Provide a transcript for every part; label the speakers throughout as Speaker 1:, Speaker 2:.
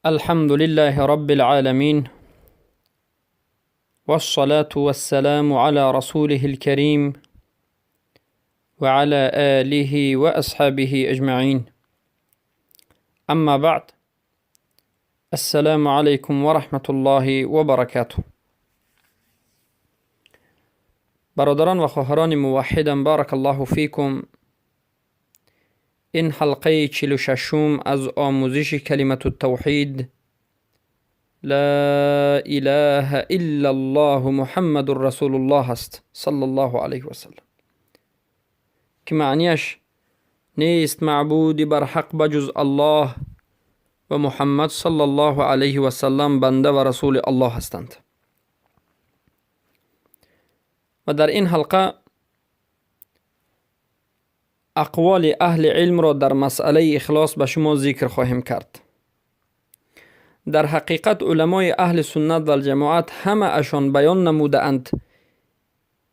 Speaker 1: الحمد لله رب العالمين، والصلاة والسلام على رسوله الكريم وعلى آله وأصحابه أجمعين. أما بعد، السلام عليكم ورحمة الله وبركاته. برادران و خواهران موحدم، بارك الله فيكم. این حلقه 46 از آموزش کلمة التوحید لا اله الا الله محمد رسول الله است صلی الله علیه و سلم، که معنیش نیست معبودی بر حق بجز الله و محمد صلی الله علیه و سلم بنده و رسول الله هستند. و در این حلقه اقوال اهل علم را در مسئله اخلاص به شما ذکر خواهیم کرد. در حقیقت علمای اهل سنت و الجماعت همه اشان بیان نموده اند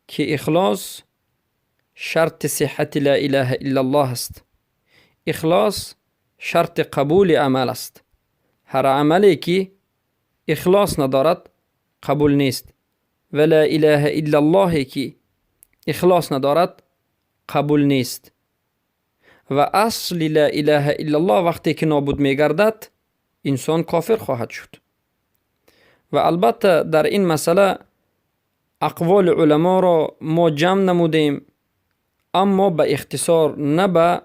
Speaker 1: که اخلاص شرط صحت لا اله الا الله است. اخلاص شرط قبول عمل است. هر عملی که اخلاص ندارد قبول نیست و لا اله الا الله که اخلاص ندارد قبول نیست. و اصل لا اله الا الله وقتی که نابود میگردد انسان کافر خواهد شد. و البته در این مسئله اقوال علما را ما جمع نمودیم، اما به اختصار، نه به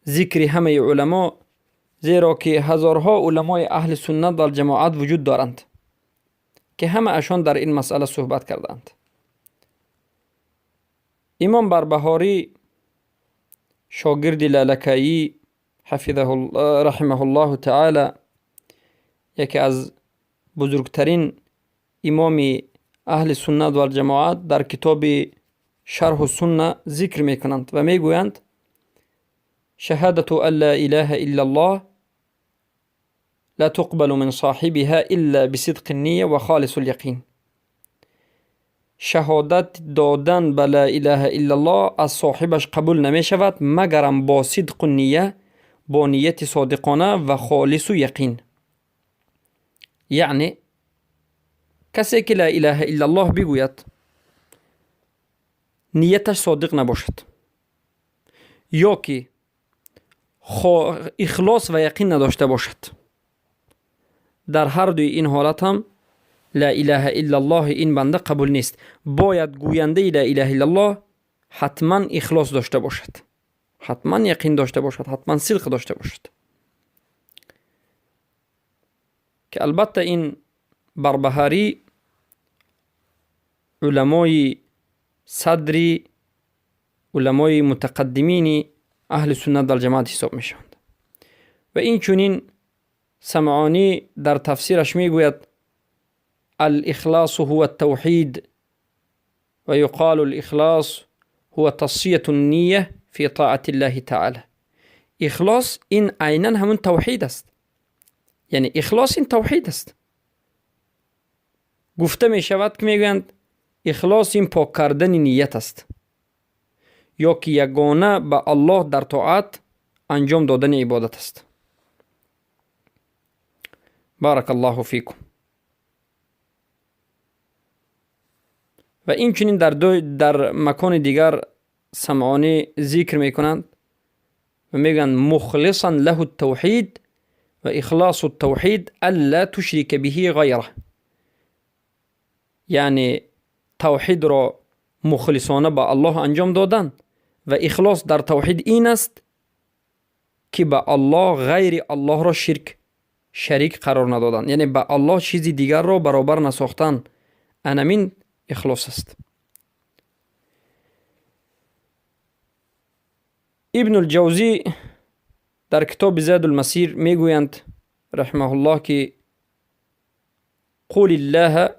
Speaker 1: ذکر همه علما، زیرا که هزارها علمای اهل سنت و الجماعت وجود دارند که همه اشان در این مسئله صحبت کردند. امام بربهاری شاگرد لالکایی حفظه رحمه الله تعالی، یکی از بزرگترین امام اهل سنت و الجماعت، در کتاب شرح السنه ذکر میکنند و میگویند: شهادة أن لا إله إلا الله لا تقبل من صاحبها إلا بصدق النية وخالص اليقين. شهادت دادن به لا اله الا الله از صاحبش قبول نمی شود مگرم با صدق نیه، با نیت صادقانه و خالص و یقین. یعنی کسی که لا اله الا الله بگوید نیتش صادق نباشد یا که اخلاص و یقین نداشته باشد، در هر دوی این حالت هم لا اله الا الله این بنده قبول نیست. باید گوینده لا اله الا الله حتما اخلاص داشته باشد، حتما یقین داشته باشد، حتما صدق داشته باشد. که البته این بربهاری علمای صدری، علمای متقدمین اهل سنت و الجماعت حساب میشوند. و این چنین سمعانی در تفسیرش میگوید: الإخلاص هو التوحيد، ويقال الإخلاص هو تصفية النية في طاعة الله تعالى. إخلاص این عینا همون توحید است، یعنی اخلاص این توحید است. گفته می شود که میگویند اخلاص این پاک کردن نیت است، یا که یگانه به الله در طاعت انجام دادن عبادت است. بارک الله فیکم. و این چنین در مکان دیگر سمعانی ذکر میکنند و میگن مخلصا له التوحید و اخلاص التوحید الا تشرک به غیره. یعنی توحید را مخلصانه به الله انجام دادن و اخلاص در توحید این است که به الله غیر الله را شریک قرار ندادن، یعنی به الله چیزی دیگر را برابر نساختن. انمین اخلاص است. ابن الجوزی در کتاب زاد المسیر میگویند رحمه الله که قول الله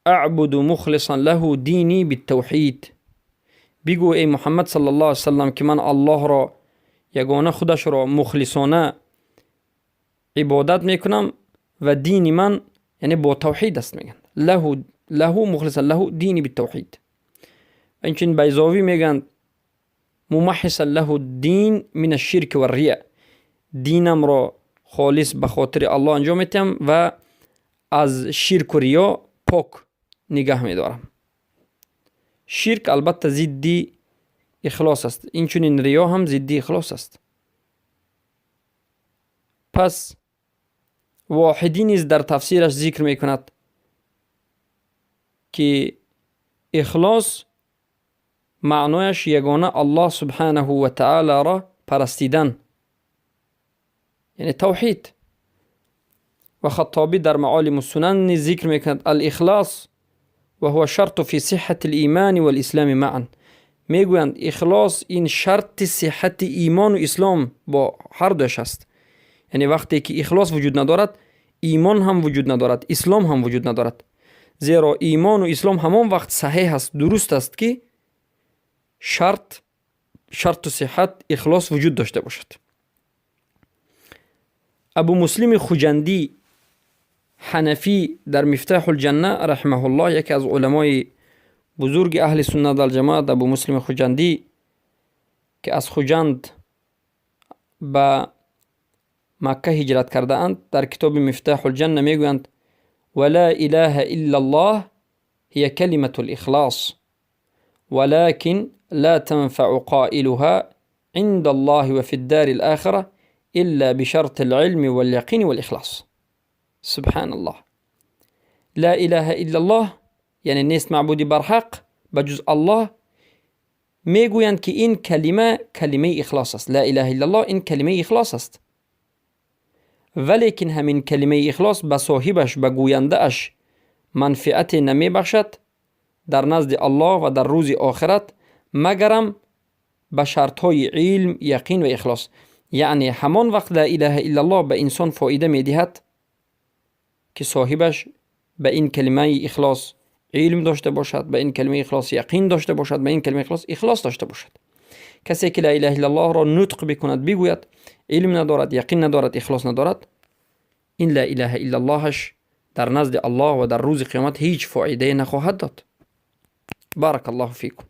Speaker 1: اعبد مخلصا له دینی بالتوحید. بگو ای محمد صلی الله علیه وسلم که من الله را یگانه خودش را مخلصانه عبادت میکنم و دین من یعنی با توحید است. میگن له مخلصا له دینی بالتوحید. و اینچنین بیضاوی میگن ممحصا له الدین من الشرک والریاء. динамро холис ба хотири Аллоҳ анҷом медиҳам ва аз ширку риё пок нигаҳ медорам. Ширк албатта зидди ихлос аст, инчунин риё ҳам зидди ихлос аст. Пас Воҳидӣ низ дар тафсираш зикр мекунад, ки ихлос маънояш ягона Аллоҳ субҳанаҳу ва таолоро парастидан, яъне тавҳид. Ва Хаттобӣ дар Маолиму Сунан низ зикр мекунад: алихлос ва ҳува шарту фи сиҳҳати лимани валислами маан. Мегӯянд, ихлос ин шарти сиҳҳати имону ислом бо ҳар дуяш аст. Яъне вақте ки ихлос вуҷуд надорад, имон ҳам вуҷуд надорад, ислом ҳам вуҷуд надорад. Зеро имону ислом ҳамон вақт саҳеҳ аст, дуруст аст, ки шарту сиҳҳат ихлос вуҷуд дошта бошад. Абу Муслими Хуҷандӣ Ҳанафӣ дар Мифтаҳулҷанна раҳимаҳуллоҳ, яке аз уламои бузурги аҳли суннат валҷамоат, Абу Муслими Хуҷандӣ, ки аз Хуҷанд ба Макка ҳиҷрат кардаанд, дар китоби Мифтаҳулҷанна мегӯянд: ва ла илаҳа иллаллоҳ ҳия калимату лихлос, валакин ла танфау қоилуҳа инда Аллоҳи ва фи ддари лохира илла бишарти лилми валяқини валихлос. Субҳаналлоҳ. Ла илаҳа иллаллоҳ, яъне нест маъбуди барҳақ ба ҷуз Аллоҳ, мегӯянд, ки ин калима калимаи ихлос аст. Ла илаҳа иллаллоҳ ин калимаи ихлос аст, валекин ҳамин калимаи ихлос ба соҳибаш, ба гӯяндааш манфиате намебахшад дар назди Аллоҳ ва дар рӯзи охират, магарам ба шартҳои илм, яқин ва ихлос. Яъне ҳамон вақт ла илаҳа иллаллоҳ ба инсон фоида медиҳад, ки соҳибаш ба ин калимаи ихлос илм дошта бошад, ба ин калимаи ихлос яқин дошта бошад, ба ин калимаи ихлос ихлос дошта бошад. Касе ки ла илаҳа иллаллоҳро нутқ бикунад, бигӯяд, илм надорад, яқин надорад, ихлос надорад, ин ла илаҳа иллаллоҳаш дар назди Аллоҳ ва дар рӯзи қиёмат ҳеҷ фоидае нахоҳад дод. Барак Аллоҳу фикум.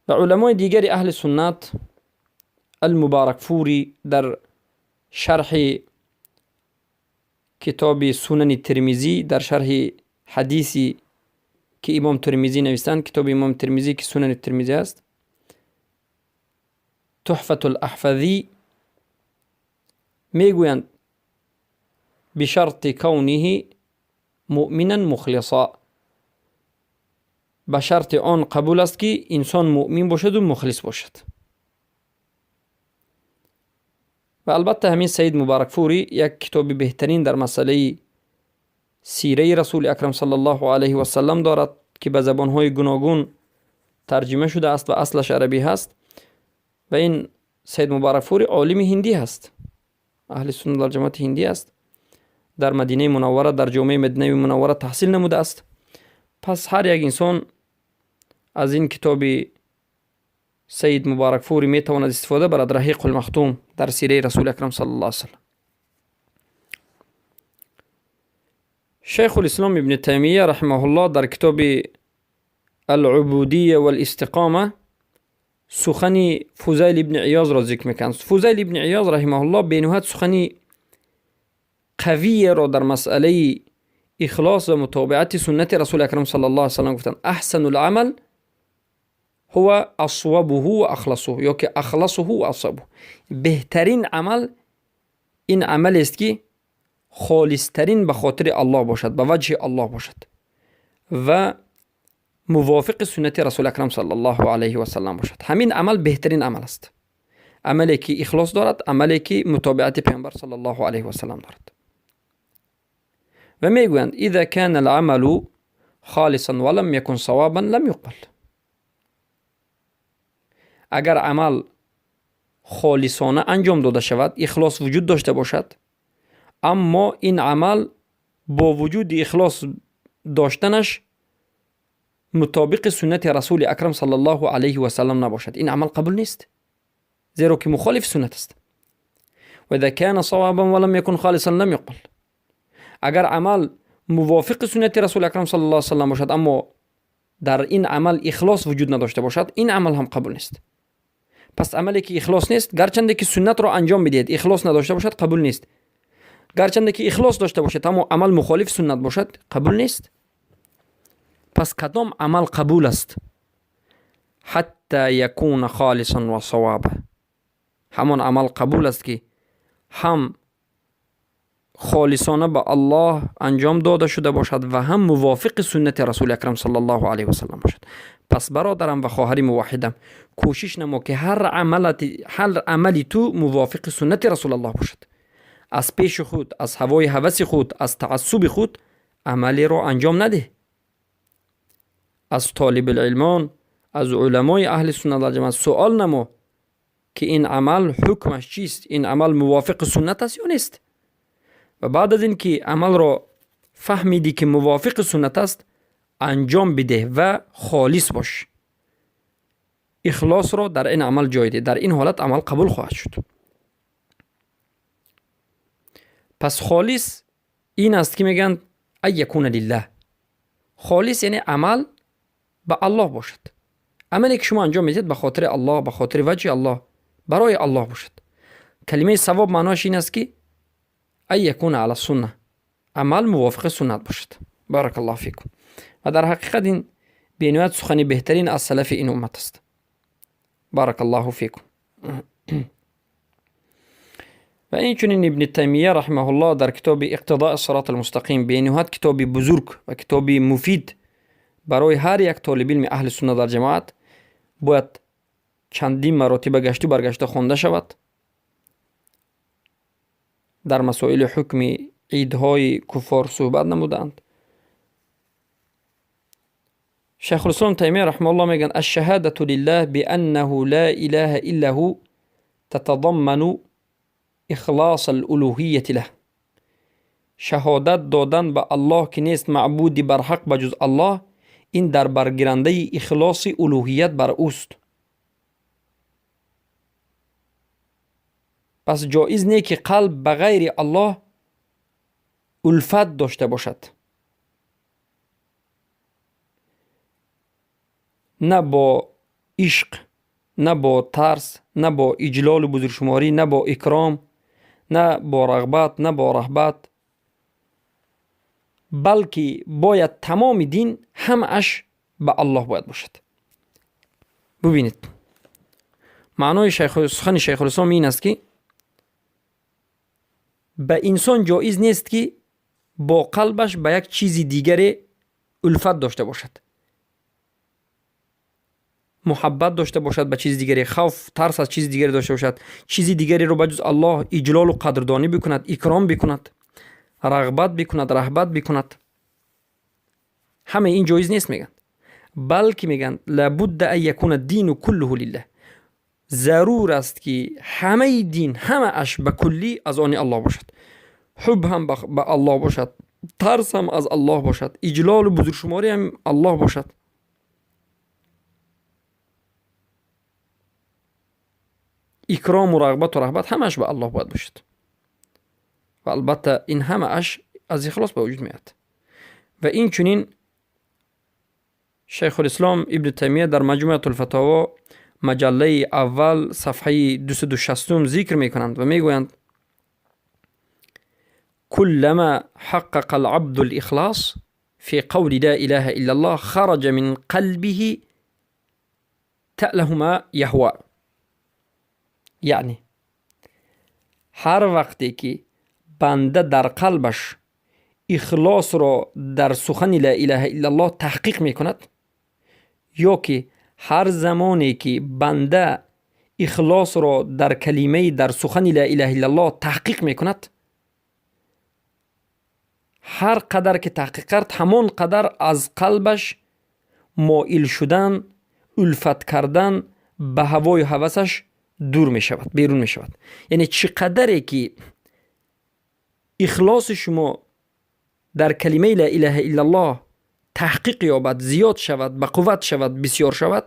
Speaker 1: Ва уламои дигари аҳли суннат, Алмубаракфурӣ дар шарҳи китоби Сунани Термизӣ, дар шарҳи ҳадиси ки имом Термизӣ навистанд, китоби имом Термизӣ, ки Сунани Термизӣ аст, Туҳфатул Аҳфазӣ, мегӯянд: бишарти кавниҳи муъминан мухлисо. Ба шарти он қабул аст, ки инсон муъмин бошаду мухлис бошад. Ва албатта ҳамин Саид Мубаракфурӣ як китоби беҳтарин дар масъалаи сираи Расули Акрам саллаллоҳу алайҳи васаллам дорад, ки ба забонҳои гуногун тарҷима шудааст ва аслаш арабӣ ҳаст. Ва ин Саид Мубаракфурӣ олими ҳиндӣ ҳаст, аҳли суннат валҷамоати ҳиндӣ аст, дар Мадинаи Мунаввара, дар ҷомеаи Мадинаи Мунаввара таҳсил намудааст. Пас ҳар як инсон аз ин китоби Саид Мубаракфурӣ метавонад истифода барад, Раҳиқул Махтум дар сираи Расули Акрам саллаллоҳу алайҳи васаллам. Шайхулислом Ибни Таймия раҳимаҳуллоҳ дар китоби Алубудия валистиқома сухани Фузайл ибни Иёзро зикр мекунанд. Фузайл ибни Иёз раҳимаҳуллоҳ бениҳоят сухани қавиеро дар масъалаи ихлос ва мутобиати суннати Расули Акрам саллаллоҳу алайҳи васаллам гуфтанд: аҳсану ламал ҳува асвабуҳу ва ахласуҳу, ё ки ахласуҳу ва асвабуҳу. Беҳтарин амал ин амалест, ки холистарин ба хотири Аллоҳ бошад, ба ваҷҳи Аллоҳ бошад ва мувофиқи суннати Расули Акрам саллаллоҳу алайҳи васаллам бошад. Ҳамин амал беҳтарин амал аст, амале ки ихлос дорад, амале ки мутобиати Паёмбар саллаллоҳу алайҳи васаллам дорад. Ва мегӯянд: иза кана ламалу холисан ва лам якун савобан лам юқбал. Агар амал холисона анҷом дода шавад, ихлос вуҷуд дошта бошад, аммо ин амал бо вуҷуди ихлос доштанаш мутобиқи суннати Расули Акрам саллаллоҳу алайҳи васаллам набошад, ин амал қабул нест, зеро ки мухолифи суннат аст. Ва иза кана савобан ва лам якун холисан лам юқбал. Агар амал мувофиқи суннати Расули Акрам саллаллоҳу алайҳи васаллам бошад, аммо дар ин амал ихлос вуҷуд надошта бошад, ин амал ҳам қабул нест. Пас амале ки ихлос нест, гарчанде ки суннатро анҷом бидиҳед, ихлос надошта бошад, қабул нест. Гарчанде ки ихлос дошта бошад, аммо амал мухолиф суннат бошад, қабул нест. Пас кадом амал қабул аст? Ҳатта якуна холисан ва саваба. Ҳамон амал қабул аст, ки ҳам холисона ба Аллоҳ анҷом дода шуда бошад ва ҳам мувофиқи суннати Расули Акрам саллаллоҳу алайҳи васаллам бошад. Пас, бародарам ва хоҳари муваҳҳидам, кӯшиш намо, ки ҳар амали ту мувофиқи суннати Расулаллоҳ бошад. Аз пеши худ, аз ҳавои ҳаваси худ, аз таассуби худ амалеро анҷом надеҳ. Аз толибилилмон, аз уламои аҳли суннат валҷамоат суол намо, ки ин амал ҳукмаш чист, ин амал мувофиқи суннат аст ё нест. Ва баъд аз ин ки амалро фаҳмидӣ, ки мувофиқи суннат аст, анҷом бидеҳ ва холис бош, ихлосро дар ин амал ҷой деҳ. Дар ин ҳолат амал қабул хоҳад шуд. Пас холис ин аст, ки мегӯянд ан якуна лиллаҳ. Холис яъне амал ба Аллоҳ бошад. Амале ки шумо анҷом медиҳед, ба хотири Аллоҳ, ба хотири ваҷҳи Аллоҳ, барои Аллоҳ бошад. Калимаи савоб маъноаш ин аст, ки ан якуна ала сунна, амал мувофиқи суннат бошад. Баракаллоҳу фикум. Ва дар ҳақиқат ин бениҳоят сухани беҳтарин аз салафи ин уммат аст. Баракаллоҳу фикум. Ва инчунин Ибни Таймия раҳимаҳуллоҳ дар китоби Иқтидои сироти алмустақим, бениҳоят китоби бузург ва китоби муфид барои ҳар як толибилми аҳли суннат вал ҷамоат, бояд чандин маротиба гашту баргашта хонда шавад, дар масоили ҳукми идҳои куффор суҳбат намудаанд. Шайхулислом Таймия раҳимаҳуллоҳ мегӯянд: «Ашшаҳадату лиллаҳ бианнаҳу ла илаҳа илла ҳу татадамману ихлос алулуҳияти лаҳ». Шаҳодат додан ба Аллоҳ, ки нест маъбуди барҳақ ба ҷуз Аллоҳ, ин дар баргирандаи ихлоси улуҳият бар ӯст. Пас ҷоиз не, ки қалб ба ғайри Аллоҳ улфат дошта бошад, на бо ишқ, на бо тарс, на бо иҷлолу бузургшуморӣ, на бо икром, на бо рағбат, на бо раҳбат, балки бояд тамоми дин ҳамааш ба Аллоҳ бояд бошад. Бубинед, маънои сухани Шайхулислом ин аст, ки ба инсон ҷоиз нест, ки бо қалбаш ба як чизи дигаре улфат дошта бошад, муҳаббат дошта бошад ба чизи дигаре, хавф, тарс аз чизи дигаре дошта бошад, чизи дигареро ба ҷуз Аллоҳ иҷлолу қадрдонӣ бикунад, икром бикунад, рағбат бикунад, раҳбат бикунад. Ҳамаи ин ҷоиз нест, мегӯянд. Балки мегӯянд: лабудда ан якуна дину куллуҳу лиллаҳ. Зарур аст, ки ҳамаи дин, ҳамааш ба куллӣ аз они Аллоҳ бошад. Ҳуб ҳам ба Аллоҳ бошад, тарс ҳам аз Аллоҳ бошад, иҷлолу бузургшуморӣ ҳам Аллоҳ бошад. Икрому рағбату раҳбат ҳамааш ба Аллоҳ бояд бошад. Ва албатта ин ҳамааш аз ихлос ба вуҷуд меояд. Ва инчунин Шайхулислом Ибни Таймия дар Маҷмӯатулфатово, маҷаллаи аввал, сафҳаи 260 зикр мекунанд ва мегӯянд: куллама ҳаққақа алабду алихлос фи қавли ла илаҳа иллаллоҳ хараҷа мин қалбиҳи таълаҳу ма яҳва. Яъне ҳар вақте ки банда дар қалбаш ихлосро дар сухани ла илаҳа иллаллоҳ таҳқиқ мекунад, ё ки ҳар замоне ки банда ихлосро дар калимаи, дар сухани ла илаҳа иллаллоҳ таҳқиқ мекунад, ҳар қадар ки таҳқиқ кард, ҳамон қадар аз қалбаш моил шудан, улфат кардан ба ҳавою ҳавасаш дур мешавад, берун мешавад. Яъне чӣ қадаре ки ихлоси шумо дар калимаи ла илаҳа иллаллоҳ таҳқиқ ёбад, зиёд шавад, ба қувват шавад, бисёр шавад,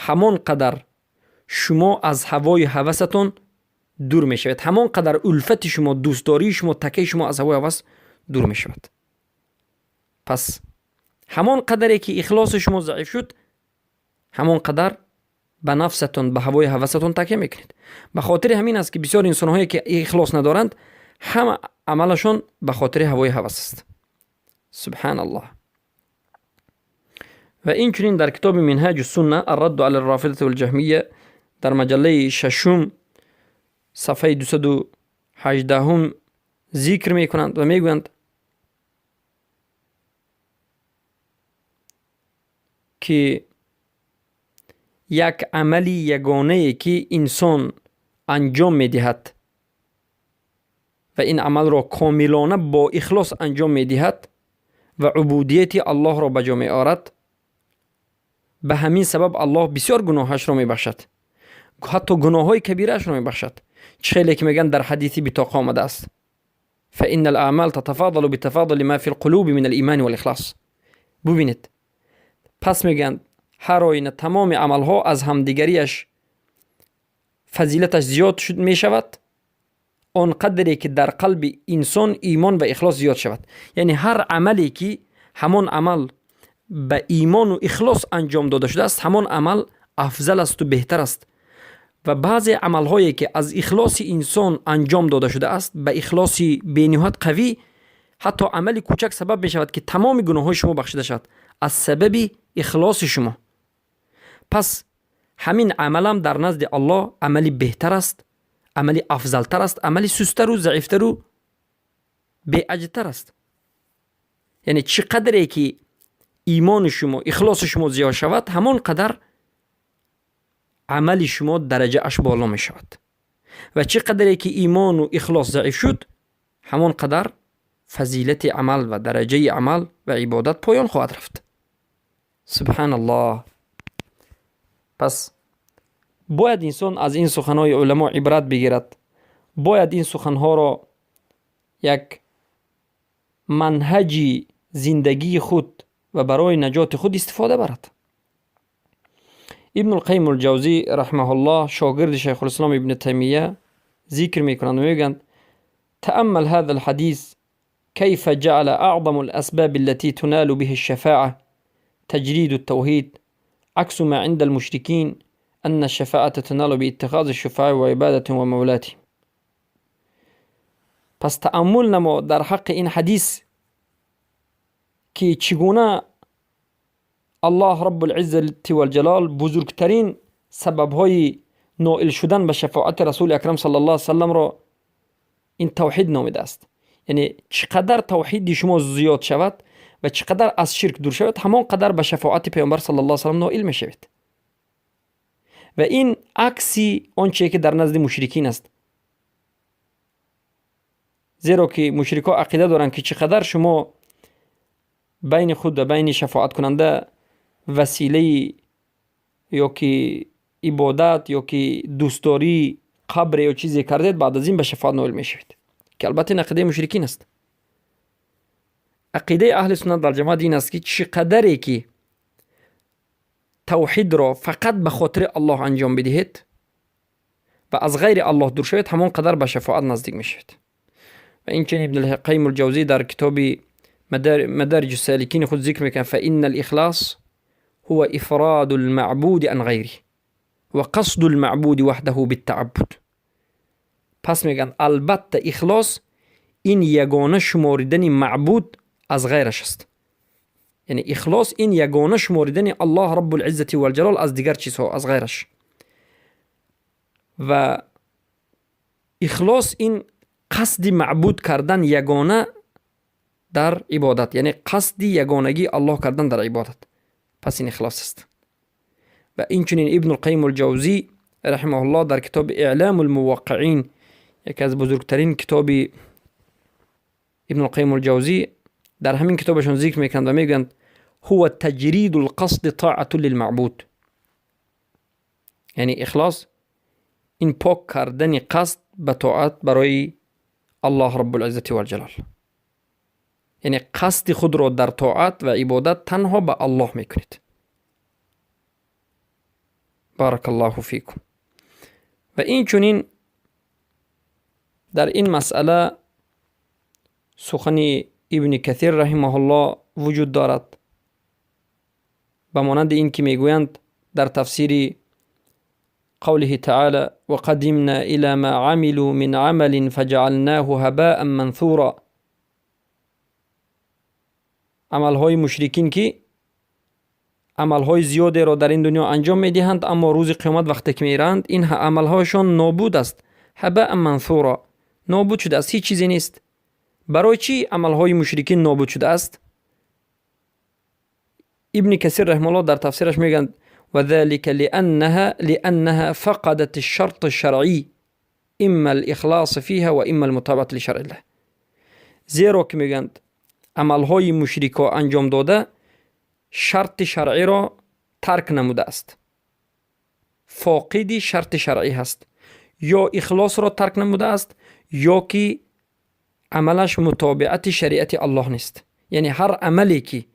Speaker 1: ҳамон қадар шумо аз ҳавою ҳавасатон дур мешавед, ҳамон қадар улфати шумо, дӯстдории шумо, такаи шумо аз ҳавою ҳавас дур мешавад. Пас ҳамон қадаре ки ихлоси шумо заиф шуд, ҳамон қадар Ба нафсатон, ба ҳавои ҳавасатон такя мекунед. Ба хотири ҳамин аст, ки бисёр инсонҳое, ки ихлос надоранд, ҳама амалашон ба хотири ҳавои ҳавас аст. Субҳаналлоҳ. Ва инчунин дар китоби Минҳаҷу Сунна Аррадду ала Рафидати валҷаҳмия дар маҷаллаи шашум, сафҳаи 218 зикр мекунанд ва мегӯянд, ки як амали ягонае, ки инсон анҷом медиҳад ва ин амалро комилона бо ихлос анҷом медиҳад ва убудияти Аллоҳро ба ҷо меорад, ба ҳамин сабаб Аллоҳ бисёр гуноҳашро мебахшад, ҳатто гуноҳҳои кабираашро мебахшад. Чӣ хеле ки мегӯянд, дар ҳадиси битоқа омадааст: فإن الأعمال تتفاضل بتفاضل ما في القلوب من الإيمان والإخلاص. Бубинед, пас мегӯянд, ҳар оина тамоми амалҳо аз ҳамдигариаш фазилаташ зиёд мешавад, он қадре ки дар қалби инсон имон ва ихлос зиёд шавад. Яъне ҳар амале, ки ҳамон амал ба имону ихлос анҷом дода шудааст, ҳамон амал афзал асту беҳтар аст. Ва баъзе амалҳое, ки аз ихлоси инсон анҷом дода шудааст, ба ихлоси бениҳоят қавӣ, ҳатто амали кӯчак сабаб мешавад, ки тамоми гуноҳҳои шумо бахшида шавад аз сабаби ихлоси шумо. Пас ҳамин амалам дар назди Аллоҳ амали беҳтар аст, амали афзалтар аст, амали сустару заифтару беаҷртар аст. Яъне чӣ қадре ки имони шумо, ихлоси шумо зиёд шавад, ҳамон қадар амали шумо дараҷааш боло мешавад. Ва чӣ қадре ки имону ихлос заиф шуд, ҳамон қадар фазилати амал ва дараҷаи амал ва ибодат поён хоҳад рафт. Субҳаналлоҳ. Пас бояд инсон аз ин суханҳои уламо ибрат бигирад. Бояд ин суханҳоро як манҳаҷи зиндагии худ ва барои наҷоти худ истифода барад. Ибну Лқайим Улҷавзӣ раҳмаҳуллоҳ, шогирди Шайхулислом Ибни Таймия, зикр мекунанд ва мегӯянд: تأمل هذا الحديث كيف جعل أعظم الأسباب التي تنال به الشفاعة تجريد التوحيد، عكس ما عند المشركين أن الشفاعة تنال باتخاذ الشفعاء وعبادة ومولاته. پس تأمل نما در حق این حدیث که چگونه الله رب العزة والجلال بزرگترین سببهای نائل شدن به شفاعت رسول اکرم صلی الله علیه وسلم را این توحید نامیده است. یعنی چقدر توحید شما زیاد شود و چقدر از شرک دور شود، همان قدر به شفاعت پیامبر صلی الله علیه وسلم نائل میشوید. و این عکسی آنچه که در نزد مشرکین است، زیرا که مشرکا عقیده دارند که چقدر شما بین خود و بین شفاعت کننده وسیله یا که عبادت یا که دوستداری قبر یا چیزی کردید، بعد از این به شفاعت نائل میشوید، که البته این عقیده مشرکین است. عقیده اهل سنت در جماعت این است که چقدری که توحید را فقط به خاطر الله انجام بدهید و از غیر الله دور شوید، همان قدر به شفاعت نزدیک میشوید. و این چنین ابن القیم الجوزی در کتاب مدارج السالکین خود ذکر میکنه: فإن الإخلاص هو إفراد المعبود عن غیره و قصد المعبود وحده بالتعبد. پس میگن البته اخلاص این یگانه شماردن معبود از غیرش است. یعنی اخلاص این یگانه شماردن الله رب العزة والجلال از دیگر چیزها، از غیرش. و اخلاص این قصد معبود کردن یگانه در عبادت، یعنی قصد یگانگی الله کردن در عبادت. پس این اخلاص است. و این چنین ابن القیم الجوزی رحمه الله در کتاب اعلام الموقعین، یکی از بزرگترین کتاب ابن القیم الجوزی، در همین کتابشون ذکر میکنند و میگویند: هو تجرید القصد طاعة للمعبود. یعنی اخلاص این پاک کردن قصد به طاعت برای الله رب العزة والجلال، یعنی قصد خود را در طاعت و عبادت تنها به الله میکنید. بارک الله فیکم. و این چنین در این مسئله سخن ابن کثیر رحمه الله وجود دارد، به مانند این که میگویند در تفسیر قوله تعالى: وقدمنا إلى ما عملوا من عمل فجعلناه هباء منثورا. عملهای مشرکین که عملهای زیادی را در این دنیا انجام میدهند، اما روز قیامت وقتی که میرند این عملهایشان نابود است، هباء منثورا، نابود شده است، هیچ چیزی نیست. برای چی عملهای مشرکین نابود شده است؟ ابن کثیر رحمه الله در تفسیرش میگند: وذلك لأنها فقدت الشرط الشرعي إما الإخلاص فيها وإما المتابعة لشرع الله. زیرا که میگند عملهای مشرکا انجام داده شرط شرعی را ترک نموده است، فاقد شرط شرعی هست، یا اخلاص را ترک نموده است یا که عملش متابعت شریعت الله نیست. یعنی هر عملی که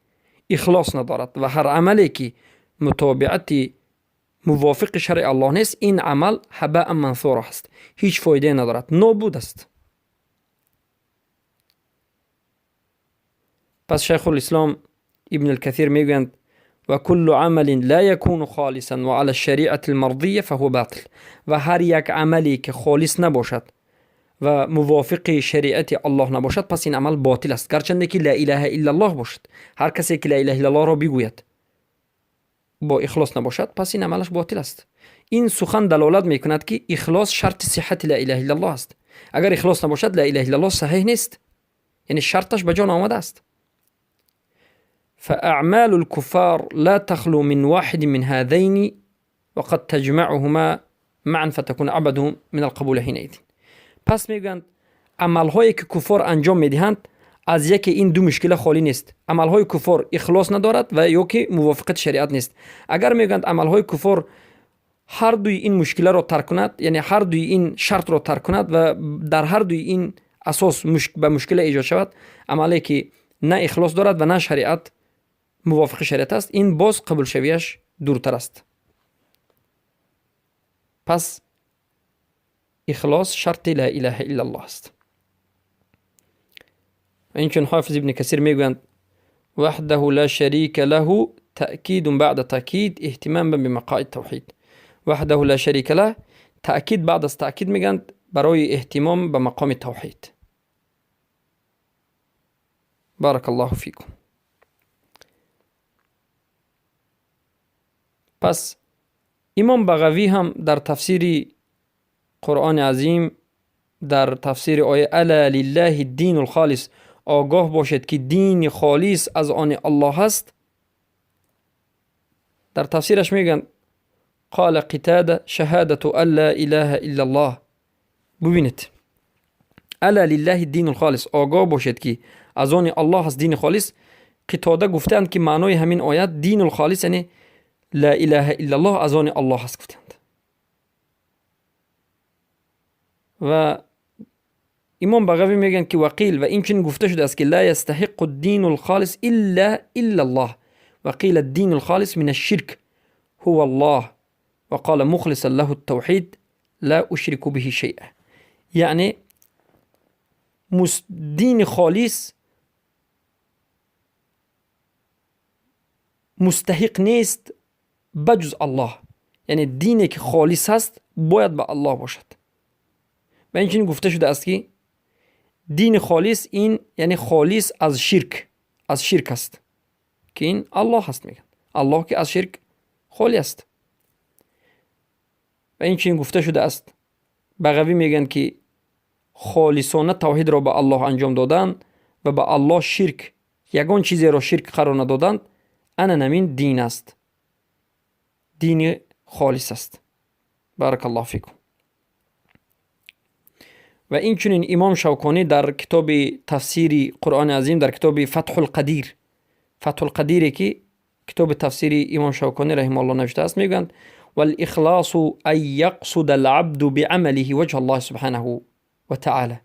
Speaker 1: اخلاص ندارد و هر عملی که متابعت موافق شرع الله نیست، این عمل هباء منثورا است، هیچ فایده ندارد، نابود است. پس شیخ الاسلام ابن الكثير میگویند: وكل عمل لا يكون خالصا وعلى الشريعة المرضية فهو باطل. و هر یک عملی که خالص نباشد و موافق شریعت الله نباشد پس این عمل باطل است، گرچنده که لا اله الا الله باشد. هر کسی که لا اله الا الله را بگوید با اخلاص نباشد پس این عملش باطل است. این سخن دلالت میکند که اخلاص شرط صحت لا اله الا الله است. اگر اخلاص نباشد لا اله الا الله صحیح نیست، یعنی شرطش به جان آمده است. فأعمال الكفار لا تخلو من واحد من هذين وقد تجمعهما معا فتكون أبعد من القبول حينئذ. پس میگویند عملهایی که کفار انجام میدهند از یکی این دو مشکل خالی نیست. عملهای کفار اخلاص ندارد و یا که موافقت شریعت نیست. اگر میگویند عملهای کفار هر دوی این مشکل را ترک کند، یعنی هر دوی این شرط را ترک کند و در هر دوی این اساس به مشکل ایجاد شود، عملی که نه اخلاص دارد و نه شریعت موافق شریعت است، این باز قبول شویش دورتر است. پس اخلاص شرط لا اله الا الله است. اینچون حافظ ابن کثیر میگویند: وحده لا شریک له تأکید بعد تأکید اهتمام بمقاعد التوحید. وحده لا شریک له تأکید بعد از تأکید میگند برای اهتمام به مقام توحید. بارک الله فیکم. پس امام بغوی هم در تفسیر قرآن عظیم در تفسیر آیه الا لله الدین الخالص، آگاه باشد که دین خالص از آن الله است، در تفسیرش میگن قال قتاده شهادة ان لا اله الا الله. ببینید الا لله الدین الخالص، آگاه باشد که از آن الله است دین خالص. قتاده گفتند که معنای همین آیت دین الخالص یعنی لا اله الا الله از آن الله است گفتند. و امام بغوی میگن که وقیل و این چنین گفته شده است که لا یستحق الدین الخالص الا الله. وقیل الدین الخالص من الشرك هو الله وقال مخلصا له التوحید لا اشرك به شیئا. یعنی دین خالص مستحق نیست بجز الله، یعنی دینی که خالص هست باید به الله باشد. و این چنین گفته شده است که دین خالص این یعنی خالص از شرک، از شرک است که این الله هست، میگن الله که از شرک خالی است. و این چنین گفته شده است، بغوی میگن که خالصانه توحید را به الله انجام دادن و به الله شرک یگان چیزی را شرک قرار ندادند، انا نمین دین است، دین خالص است. بارک الله فیکم. و این چنین امام شوکانی در کتاب تفسیر قرآن عظیم در کتاب فتح القدیر، فتح القدیر که کتاب تفسیر امام شوکانی رحمه الله نوشته است، میگویند والاخلاص ان یقصد العبد بعمله وجه الله سبحانه وتعالى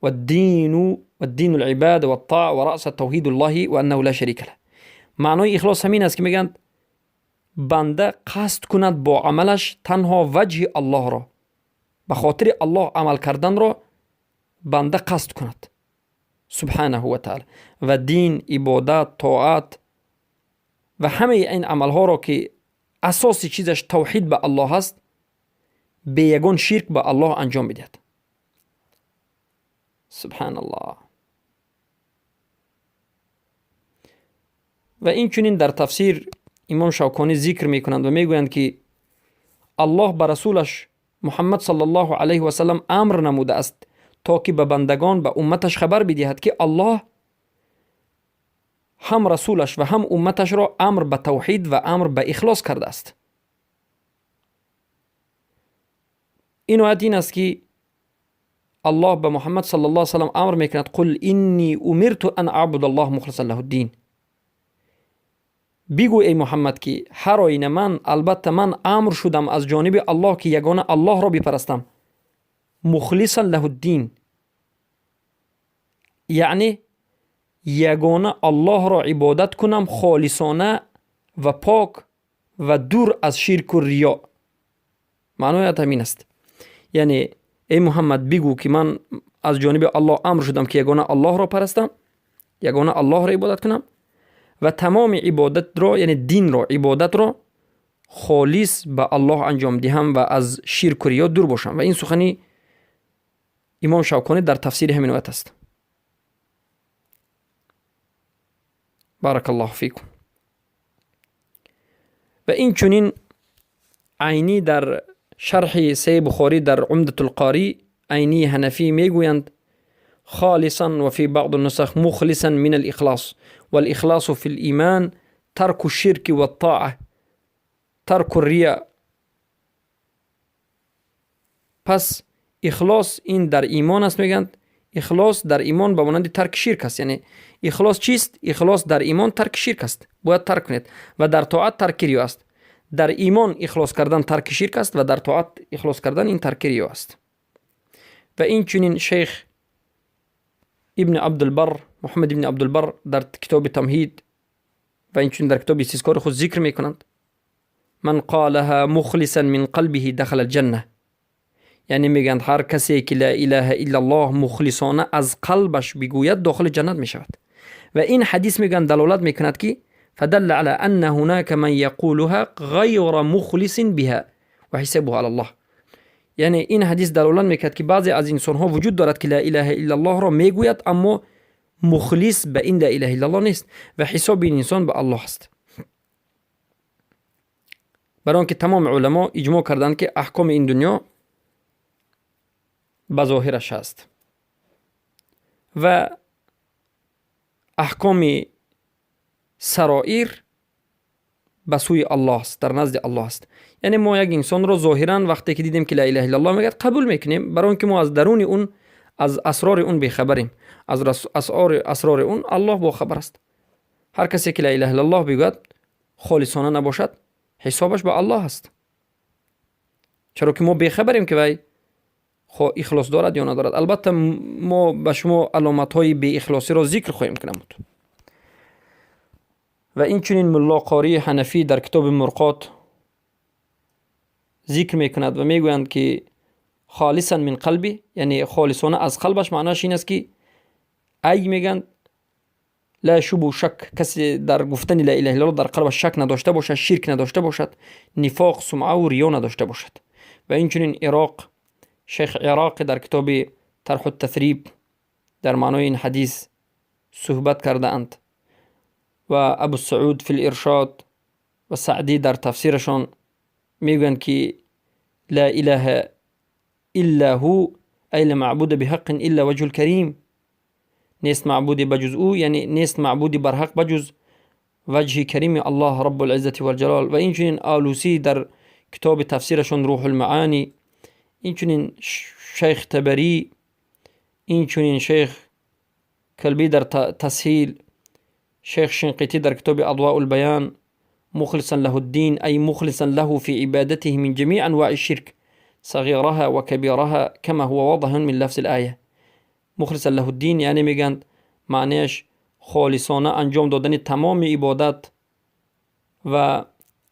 Speaker 1: والدین العباد والطاعة ورأس توحید الله وانه لا شریک له. معنای اخلاص همین است که میگند بنده قصد کند با عملش تنها وجه الله را، به خاطر الله عمل کردن را بنده قصد کند سبحانه و تعالی، و دین، عبادت، طاعت و همه این عملها را که асоси чизаш тавҳид ба Аллоҳ аст, бе ягон ширк ба Аллоҳ анҷом бидиҳад. Субҳаналлоҳ. Ва инчунин дар тафсир имом Шавконӣ зикр мекунанд ва мегӯянд, ки Аллоҳ ба расулаш Муҳаммад саллаллоҳу алайҳи васаллам амр намудааст, то ки ба бандагон, ба умматаш хабар бидиҳад, ки Аллоҳ ҳам расулаш ва ҳам умматашро амр ба тавҳид ва амр ба ихлос кардааст. Ин оят ин аст, ки Аллоҳ ба Муҳаммад саллаллоҳу алайҳи васаллам амр мекунад: қул инни умирту ан аъбуда аллоҳ мухлисан лаҳу ддин. Бигӯ, эй Муҳаммад, ки ҳар оина ман, албатта ман амр шудам аз ҷониби Аллоҳ, ки ягона Аллоҳро бипарастам, мухлисан лаҳу ддин, яъне ягона Аллоҳро ибодат кунам холисона ва пок ва дур аз ширку риё. Маъноят ҳамин аст. Яъне эй Муҳаммад, бигӯ, ки ман аз ҷониби Аллоҳ амр шудам, ки ягона Аллоҳро парастам, ягона Аллоҳро ибодат кунам ва тамоми ибодатро, яъне динро, ибодатро холис ба Аллоҳ анҷом диҳам ва аз ширку риё дур бошам. Ва ин сухани имом Шавконӣ дар тафсири ҳамин оят аст. Баракаллоҳу фикум. Ва инчунин Айнӣ дар шарҳи Саҳеҳи Бухорӣ дар Умдатулқорӣ Айнии Ҳанафӣ мегӯянд: خالصا وفي بعض النسخ مخلصا من الإخلاص، والإخلاص في الإيمان ترك الشرك والطاعة ترك الرياء. پس اخلاص این در ایمان است. میگند اخلاص در ایمان به مانند ترک شرک است. یعنی اخلاص چیست؟ اخلاص در ایمان ترک شرک است، باید ترک کنید. و در طاعت ترک ریا است. در ایمان اخلاص کردن ترک شرک است و در طاعت اخلاص کردن این ترک ریا است. و این چنین شیخ ابن عبدالبر، محمد ابن عبدالبر در کتاب تمهید و این چنین در کتاب استذکار خود ذکر میکنند: من قالها مخلصا من قلبه دخل الجنه. یعنی میگند هر کسی که لا اله الا الله مخلصانه از قلبش بگوید داخل جنت میشود. و این حدیث میگن دلالت میکند که فدل على ان هناك من يقولها غير مخلص بها وحسابه على الله. یعنی این حدیث دلالت میکند که بعضی از انسان ها وجود دارد که لا اله الا الله را میگوید اما مخلص به این لا اله الا الله نیست و حساب این انسان به الله است. برای آنکه تمام علما اجماع کردند که احکام این دنیا به ظاهرش است و احکام سرائر به سوی الله است، در نزد الله است. یعنی ما یک انسان را ظاهرا وقتی که دیدیم که لا اله الا الله میگه قبول میکنیم، برای اینکه ما از درون اون، از اسرار اون بیخبریم، از اسرار اون الله با خبر است. هر کسی که لا اله الا الله بگوید خالصانه نباشد حسابش به الله است، چرا که ما بیخبریم که وی اخلاص دارد یا ندارد. البته ما به شما علامت های بی اخلاصی را ذکر خواهیم کرد. و این چنین ملا قاری حنفی در کتاب مرقات ذکر میکند و میگویند که خالصا من قلبی، یعنی خالصانه از قلبش، معناش این است که ای میگند لا شب و شک، کسی در گفتن لا اله الا الله در قلبش شک نداشته باشد، شرک نداشته باشد، نفاق، سمعه و ریا نداشته باشد. و این چنین عراق، شیخ عراقی در کتاب طرح التثریب در معنای این حدیث صحبت کرده اند و ابو سعود فی الارشاد و سعدی در تفسیرشان میگویند که لا اله الا هو ای لا معبود بحق الا وجه الکریم، نیست معبودی بجز او، یعنی نیست معبودی برحق بجز وجه کریم الله رب العزة والجلال. و این چنین آلوسی در کتاب تفسیرشان روح المعانی، این چنین شیخ تبری، این چنین شیخ کلبی در تسهیل، شیخ شنقیطی در کتاب اضواء البیان، مخلصا له الدین ای مخلصا له فی عبادته من جمیع انواع الشرک صغیرها و کبیرها کما هو واضح من لفظ الآیه. مخلصا له الدین یعنی میگند معنیش خالصانه انجام دادن تمام عبادت و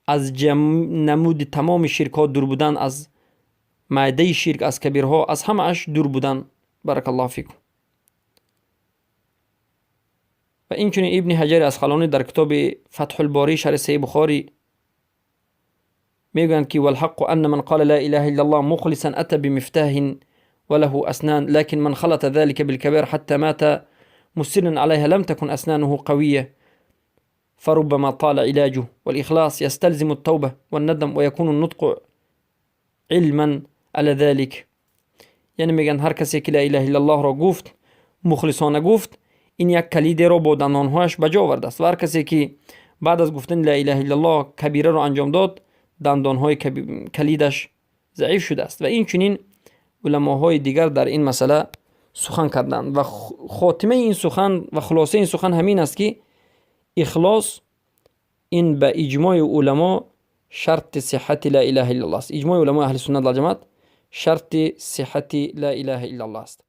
Speaker 1: از نمود تمام شرک ها دور بودن، از معده شرک، از کبیرها، از همه اش دور بودن. بارک الله فیکم. و این چنین ابن حجر عسقلانی در کتاب فتح الباری شرح صحیح بخاری Мегӯянд, ки والحق أن من قال لا إله إلا الله مخلصا أتى بمفتاح وله أسنان، لكن من خلط ذلك بالكبائر حتى مات مصرا عليها لم تكن أسنانه قوية، فربما طال علاجه. والإخلاص يستلزم التوبة والندم ويكون النطق علما على ذلك. Яъне мегӯянд, ҳар касе ки ла илаҳа иллаллоҳро гуфт, мухлисона гуфт, ин як калидеро бо дандонҳояш ба ҷо овардааст ва ҳар касе ки баъд аз гуфтани ла илаҳа иллаллоҳ кабираро анҷом дод, дандонҳои калидаш заиф шудааст. Ва инчунин уламоҳои дигар дар ин масъала сухан карданд. Ва хотимаи ин сухан ва хулосаи ин сухан ҳамин аст, ки ихлос ин ба иҷмои уламо шарти сиҳҳати ла илаҳа иллаллоҳ аст. Иҷмои уламои аҳли суннат валҷамоат шарти сиҳҳати ла илаҳа иллаллоҳ аст.